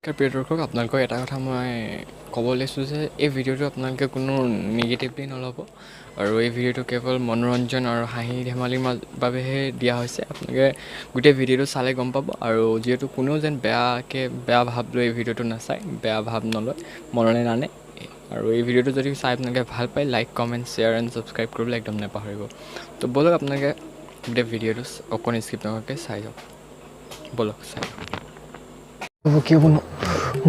প্ৰিয় দৰ্শক, আপোনালোকক এটা কথা মই ক'ব লৈছোঁ যে এই ভিডিঅ'টো আপোনালোকে কোনো নিগেটিভলি নল'ব আৰু এই ভিডিঅ'টো কেৱল মনোৰঞ্জন আৰু হাঁহি ধেমালিৰ বাবেহে দিয়া হৈছে। আপোনালোকে গোটেই ভিডিঅ'টো চালে গম পাব। আৰু যিহেতু কোনেও যেন বেয়াকৈ বেয়া ভাৱ লৈ এই ভিডিঅ'টো নাচায়, বেয়া ভাৱ নলয়, মনলৈ নানে। আৰু এই ভিডিঅ'টো যদি চাই আপোনালোকে ভাল পায়, like, comment, share and subscribe কৰিবলৈ একদম নাপাহৰিব। তো ব'লক, আপোনালোকে গোটেই ভিডিঅ'টো অকণ স্কিপ নকৰাকৈ চাই যাওক। ব'লক, চাই যাওক। হ'ব, কি হ'ব?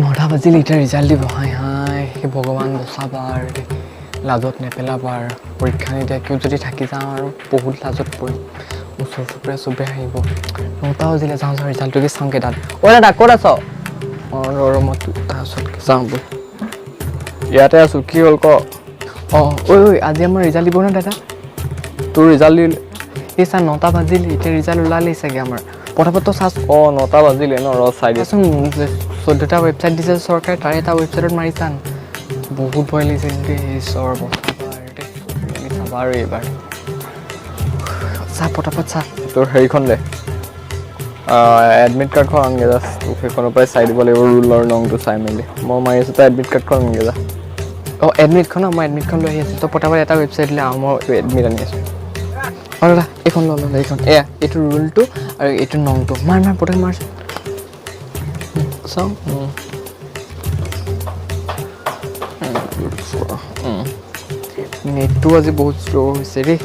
9টা বাজিল, এতিয়া ৰিজাল্ট দিব। হাই হাই, সেই ভগৱান, বচাবা আৰু দেই, লাজত নেপেলাবা। আৰু পৰীক্ষা নিদিয়াকৈও যদি থাকি যাওঁ আৰু বহুত লাজত পৰিম, ওচৰ চুবুৰীয়া চবেই হাঁহিব। 9টা বাজিলে, যাওঁ যাওঁ, ৰিজাল্টটোকে চাওঁগৈ। দাদা, অ' দাদা, ক'ত আছ? অঁ, ৰ ৰ, মই তাৰপিছত যাওঁ ব'ল। ইয়াতে আছোঁ, কি হ'ল ক? অঁ, ঐ ঐ, আজি আমাৰ ৰিজাল্ট দিব ন দাদা? তোৰ ৰিজাল্ট দিলে? এই চা, 9টা বাজিলে, এতিয়া ৰিজাল্ট ওলালেই চাগে আমাৰ। পটাপট তই চাচোন। অঁ, 9টা বাজিলে ন? ৰ, চাই দিয়াচোন। 14টা ৱেবছাইট দিছে চৰকাৰে, তাৰে এটা ৱেবছাইটত মাৰি চান। বহুত ভয় লাগিছে কিন্তু। ঈশ্বৰ, বচাবা আৰু দেই, চাবা আৰু এইবাৰ। চা, পটাপট চা। তোৰ হেৰিখন দে, এডমিট কাৰ্ডখন আনগে জাষ্ট। তোক সেইখনৰ পৰাই চাই দিব লাগিব, ৰোলৰ নংটো চাই মেলি। মই মাৰি আছোঁ, তই এডমিট কাৰ্ডখন আনগে যা। অঁ, এডমিটখন, মই এডমিটখন লৈ আহি আছোঁ। তই পটাপট এটা ৱেবছাইট দিলে, মই এডমিট আনি আছোঁ। অঁ দাদা, এইখন ল ল, এইখন। এয়া, এইটো ৰোলটো আৰু এইটো নংটো। মাৰ মাৰ, পটাপট মাৰচোন। চাওঁ। নেটটো আজি বহুত শ্ল' হৈছে দেই।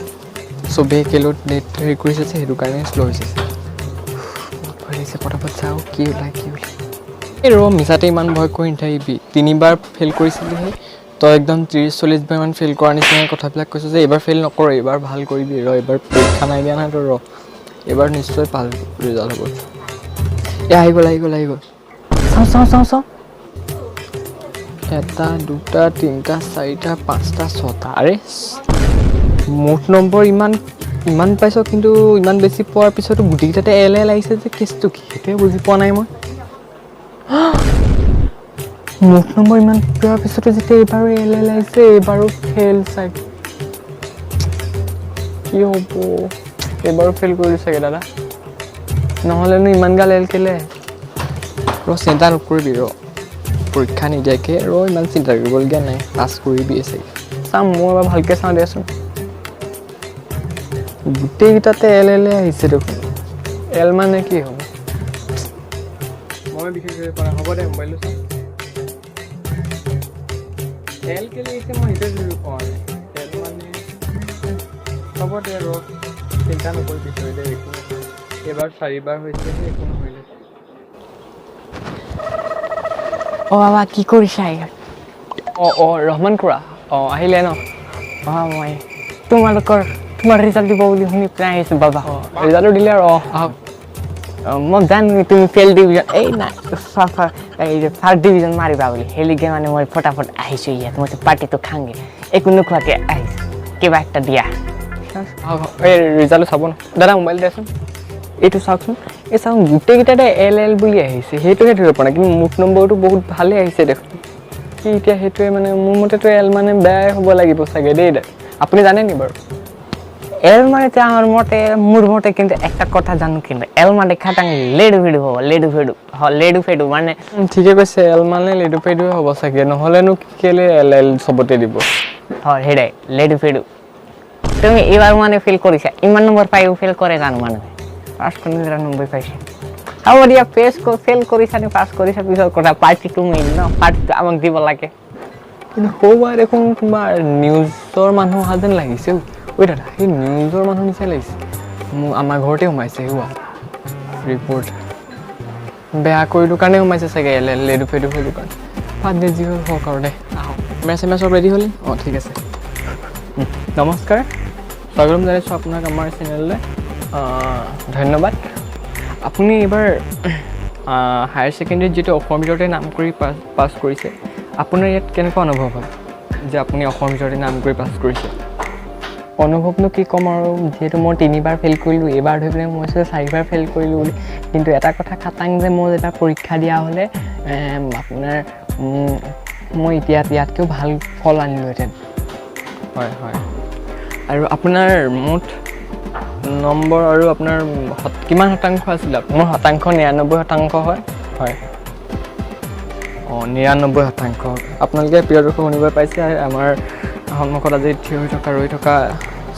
চবেই একেলগত নেট হেৰি কৰিছে যে, সেইটো কাৰণে শ্ল' হৈছে। বহুত ভয় লাগিছে। পটাপট চাওঁ, কি ওলায় কি ওলায়। এই ৰ, মিছাতে ইমান ভয় কৰি নাথাকিবি। তিনিবাৰ ফেইল কৰিছিলিহে তই, একদম 30-40 বাৰমান ফেইল কৰাৰ নিচিনাকৈ কথাবিলাক কৈছ যে এইবাৰ ফেইল নকৰ, এইবাৰ ভাল কৰিবি। ৰ, এইবাৰ পৰীক্ষা নাই দিয়া নহয় তই, ৰ, এইবাৰ নিশ্চয় ভাল ৰিজাল্ট হ'ব। এ, আহি গ'ল, আহি গ'ল, আহি গ'ল। চাওঁ চাওঁ চাওঁ চাওঁ। এটা, দুটা, তিনিটা, চাৰিটা, পাঁচটা, ছটা। আৰে, মুঠ নম্বৰ ইমান ইমান পাইছ, কিন্তু ইমান বেছি পোৱাৰ পিছতো গোটেইকেইটাতে এল এল আহিছে যে, কেছটো কি সেইটোৱে বুজি পোৱা নাই মই। মুঠ নম্বৰ ইমান পোৱাৰ পিছতো যেতিয়া এইবাৰো এল এল আহিছে, এইবাৰো ফেইল চাগে। কি হ'ব? এইবাৰো ফেইল কৰিলোঁ চাগে দাদা। নহ'লেনো ইমান গাল এল কেলে? ৰ, চিন্তা নকৰিবি, ৰ, পৰীক্ষা নিদিয়াকৈ ৰ, ইমান চিন্তা কৰিবলগীয়া নাই, পাছ কৰিবিয়ে চাগে। চাম, মই এবাৰ ভালকৈ চাওঁ দিয়াচোন। গোটেইকেইটাতে এল এল আহিছে দেখোন। এল মানে কি হ'ব মই বিশেষ ধৰিব পৰা নাই। হ'ব দে, মোবাইলটো চাওঁ। এল কেলে আহিছে মই সেইটোৱে ধৰিব পৰা নাই। এল মানে, হ'ব দে, ৰ, চিন্তা নকৰিবি তই দে, একো নহয়। এইবাৰ চাৰিবাৰ হৈছে, একো নহ'লে। অ' বাবা, কি কৰিছা ইয়াত? অঁ অঁ, ৰহমান খুৰা, অঁ, আহিলে ন? অঁ, মই তোমালোকৰ, তোমাৰ ৰিজাল্ট দিব বুলি শুনি পেলাই আহিছোঁ বাবা। অঁ, ৰিজাল্টটো দিলে আৰু। অঁ, আহক। অঁ, মই জানো তুমি ফেইল ডিভিজন, এই নাই, এই যে ফাৰ্ষ্ট ডিভিজন মাৰিবা বুলি। সেইলিগে মানে মই ফটাফট আহিছোঁ ইয়াত। মই পাৰ্টিটো খাংগে, একো নোখোৱাকৈ আহিছোঁ। কিবা এটা দিয়া। আহক, এই ৰিজাল্টটো চাব ন। দাদা, মোবাইল দিয়াচোন। এইটো চাওকচোন। এই চাওক, গোটেইকেইটাতে এল এল বুলি আহিছে, সেইটোহে ধৰিব পৰা নাই। কিন্তু মুঠ নম্বৰটো বহুত ভালেই আহিছে দেখোন। কি এতিয়া সেইটোৱে মানে, মোৰ মতেতো এল মানে বেয়াই হ'ব লাগিব চাগে দেই। আপুনি জানে নি বাৰু? এল মানে আমাৰ মতে, মোৰ মতে কিন্তু একটা কথা জানো, কিন্তু এল মানে খাটাং লেডু ফেডু হ'ব, লেডু ফেডু, লেডু ফেডু মানে। ঠিকে কৈছে, এল মানে লেডু ফেডুৱে হ'ব চাগে। নহ'লেনো কেলে এল এল চবতে দিব? হয়, সেইটাই লেডু ফেডু। তুমি এইবাৰ মানে ফেইল কৰিছা, ইমান নম্বৰ পাইও ফেইল কৰে জানো মানুহে? 599 পাইছে। হ'ব দিয়া, ফেচ ফেইল কৰিছা নে পাছ কৰিছা পিছৰ কথা, পাৰ্টিটো মেইন ন, পাৰ্টিটো আমাক দিব লাগে। কিন্তু সৌৱা দেখোন কোনোবা নিউজৰ মানুহ অহা যেন লাগিছে। ঐ দাদা, সেই নিউজৰ মানুহ নিচিনা লাগিছে মোৰ। আমাৰ ঘৰতে সোমাইছে হোৱা ৰিপৰ্ট বেয়া কৰিলোঁ কাৰণে সোমাইছে চাগে, এল এল লেডু ফেডু ফেডু কাৰণে। বাদ দে, যি হ'ল হওক আৰু দে, আহক। মেচ চেমেচ চব ৰেডি হ'লে। অঁ, ঠিক আছে। নমস্কাৰ, স্বাগতম জনাইছোঁ আপোনাক আমাৰ চেনেললৈ। ধন্যবাদ। আপুনি এইবাৰ হায়াৰ ছেকেণ্ডেৰীত যিটো অসমৰ ভিতৰতে নাম কৰি পাছ কৰিছে, আপোনাৰ ইয়াত কেনেকুৱা অনুভৱ হয় যে আপুনি অসমৰ ভিতৰতে নাম কৰি পাছ কৰিছে? অনুভৱনো কি ক'ম আৰু, যিহেতু মই তিনিবাৰ ফেইল কৰিলোঁ, এইবাৰ ধৰি পেলাই মই চাৰিবাৰ ফেইল কৰিলোঁ বুলি। কিন্তু এটা কথা খাটাং যে মই যেতিয়া পৰীক্ষা দিয়া হ'লে আপোনাৰ মই এতিয়া ইয়াতকৈও ভাল ফল আনিলোহেঁতেন। হয় হয়, আৰু আপোনাৰ মুঠ নম্বৰ আৰু আপোনাৰ কিমান শতাংশ আছিলে? মোৰ শতাংশ 99% হয়। হয়। অঁ, 99%। আপোনালোকে প্ৰিয় দৰ্শক শুনিব পাইছে, আমাৰ সন্মুখত আজি থিয় হৈ থকা, ৰৈ থকা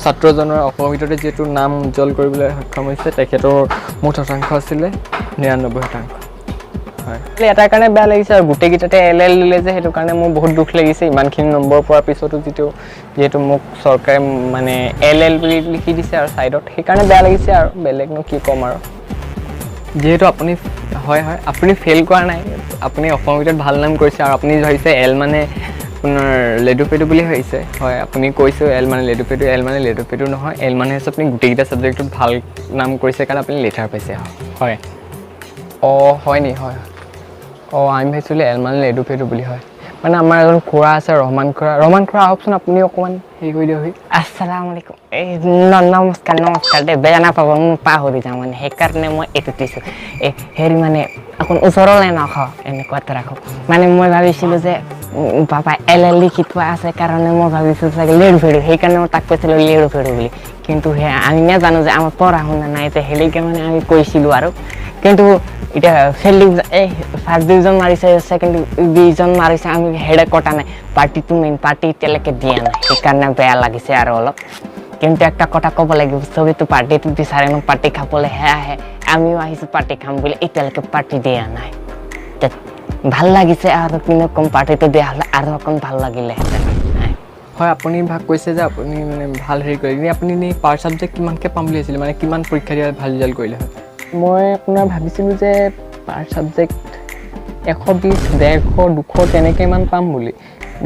ছাত্ৰজনৰ অসমৰ ভিতৰতে যিহেতু নাম উজ্জ্বল কৰিবলৈ সক্ষম হৈছে, তেখেতৰ মুঠ শতাংশ আছিলে 99%। হয়, এটাৰ কাৰণে বেয়া লাগিছে আৰু গোটেইকেইটাতে এল এল দিলে যে, সেইটো কাৰণে মোৰ বহুত দুখ লাগিছে। ইমানখিনি নম্বৰ পোৱাৰ পিছতো যিহেতু মোক চৰকাৰে মানে এল এল বুলি লিখি দিছে আৰু ছাইডত, সেইকাৰণে বেয়া লাগিছে আৰু বেলেগনো কি ক'ম আৰু। যিহেতু আপুনি, হয় হয়, আপুনি ফেইল কৰা নাই, আপুনি অসমৰ ভিতৰত ভাল নাম কৰিছে। আৰু আপুনি ভাবিছে এল মানে আপোনাৰ লেডু পেডু বুলি ভাবিছে। হয়, আপুনি কৈছে এল মানে লেডু পেডু। এল মানে লেডু পেডু নহয়, এল মানে হৈছে আপুনি গোটেইকেইটা ছাবজেক্টত ভাল নাম কৰিছে কাৰণে আপুনি লেটাৰ পাইছে। হয়। অঁ, হয় নি? হয়। অঁ, আমি ভাবিছিলোঁ এল মানে লেডু পেডু বুলি। হয়, মানে আমাৰ এজন খুৰা আছে, ৰহমান খুৰা। ৰহমান খুৰা, আহকচোন, আপুনি অকণমান হেৰি কৰি দিয়কহি। আসসালামু আলাইকুম। এই নমস্কাৰ, নমস্কাৰ দেই, বেয়া নাপাব, মই পাহৰি যাওঁ মানে, সেইকাৰণে মই এইটো দিছোঁ। এই হেৰি, মানে অকণ ওচৰলৈ নখ এনেকুৱাত ৰাখক। মানে মই ভাবিছিলোঁ যে পাপাই এল এল লিখি থোৱা আছে কাৰণে মই ভাবিছিলোঁ চাগে লেডু ফেডু, সেইকাৰণে মই তাক কৈছিলোঁ লেডু ফেডু বুলি। কিন্তু সেয়া আমি নাজানো যে আমাৰ পঢ়া শুনা নাই যে, সেনেকৈ মানে আমি কৈছিলোঁ আৰু। কিন্তু এতিয়া ফেইল ডিভিজন, এই ফাৰ্ষ্ট ডিভিজন মাৰিছে, ছেকেণ্ড ডিভিজন মাৰিছে, আমি হেডে কটা নাই। পাৰ্টিটো মেইন পাৰ্টি এতিয়ালৈকে দিয়া নাই, সেইকাৰণে বেয়া লাগিছে আৰু অলপ। কিন্তু একটা কথা ক'ব লাগিব, চবেতো পাৰ্টিটো বিচাৰে ন, পাৰ্টি খাবলৈহে আহে। আমিও আহিছোঁ পাৰ্টি খাম বুলি, এতিয়ালৈকে পাৰ্টি দিয়া নাই। ভাল লাগিছে আৰু কিনো কম, পাৰ্টিটো দিয়া হ'লে আৰু অকণ ভাল লাগিলেহেঁতেন। হয়, আপুনি ভাগ কৈছে যে আপুনি মানে ভাল হেৰি কৰিলে। এনেই আপুনি এনেই পাৰ ছাবজেক্ট কিমানকৈ পাম বুলি ভাবিছিলে? মানে কিমান পৰীক্ষা দিয়া ভাল ৰিজাল্ট কৰিলে হয়? মই আপোনাৰ ভাবিছিলোঁ যে পাৰ ছাবজেক্ট 120, 150, 200 তেনেকৈ ইমান পাম বুলি।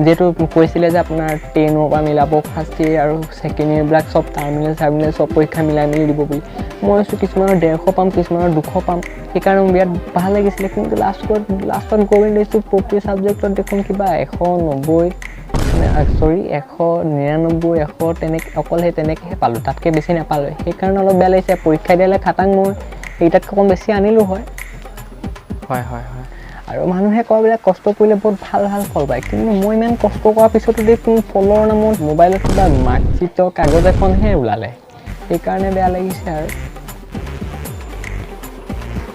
যিহেতু কৈছিলে যে আপোনাৰ 10ৰ পৰা মিলাব, ফাৰ্ষ্ট ইয়েৰ আৰু ছেকেণ্ড ইয়েৰবিলাক চব টাৰ্মিনেল চাৰ্মিনেল চব পৰীক্ষা মিলাই মেলি দিব বুলি। মই ভাবিছোঁ কিছুমানৰ 150 পাম, কিছুমানৰ 200 পাম, সেইকাৰণে মোৰ বিৰাট ভাল লাগিছিলে। কিন্তু লাষ্টত গৈ মেলি দেখিছোঁ প্ৰতি ছাবজেক্টত দেখোন কিবা 190, মানে চৰি, 199, 100 তেনেকৈ, অকল সেই তেনেকৈহে পালোঁ, তাতকৈ বেছি নাপালোঁ। সেইকাৰণে অলপ বেয়া লাগিছে। পৰীক্ষা দিয়ালে খাটাং মই সেইকেইটাতকৈ অকণ বেছি আনিলোঁ হয়। হয় হয় হয় আৰু মানুহে কয় বোলে কষ্ট কৰিলে বহুত ভাল ভাল ফল পায়, কিন্তু মই ইমান কষ্ট কৰাৰ পিছতো দেখোন ফলৰ নামত মোবাইলত কিবা মাৰ্কশ্বিটৰ কাগজ এখনহে ওলালে, সেইকাৰণে বেয়া লাগিছে আৰু।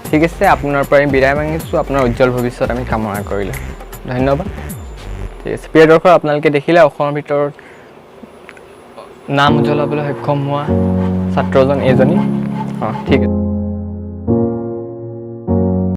ঠিক আছে, আপোনাৰ পৰা আমি বিদায় মাগিছোঁ। আপোনাৰ উজ্জ্বল ভৱিষ্যত আমি কামনা কৰিলোঁ। ধন্যবাদ। ঠিক আছে, প্ৰিয় দৰ্শক, আপোনালোকে দেখিলে অসমৰ ভিতৰত নাম উজ্বলাবলৈ সক্ষম হোৱা ছাত্ৰজন এইজনী। অঁ, ঠিক আছে।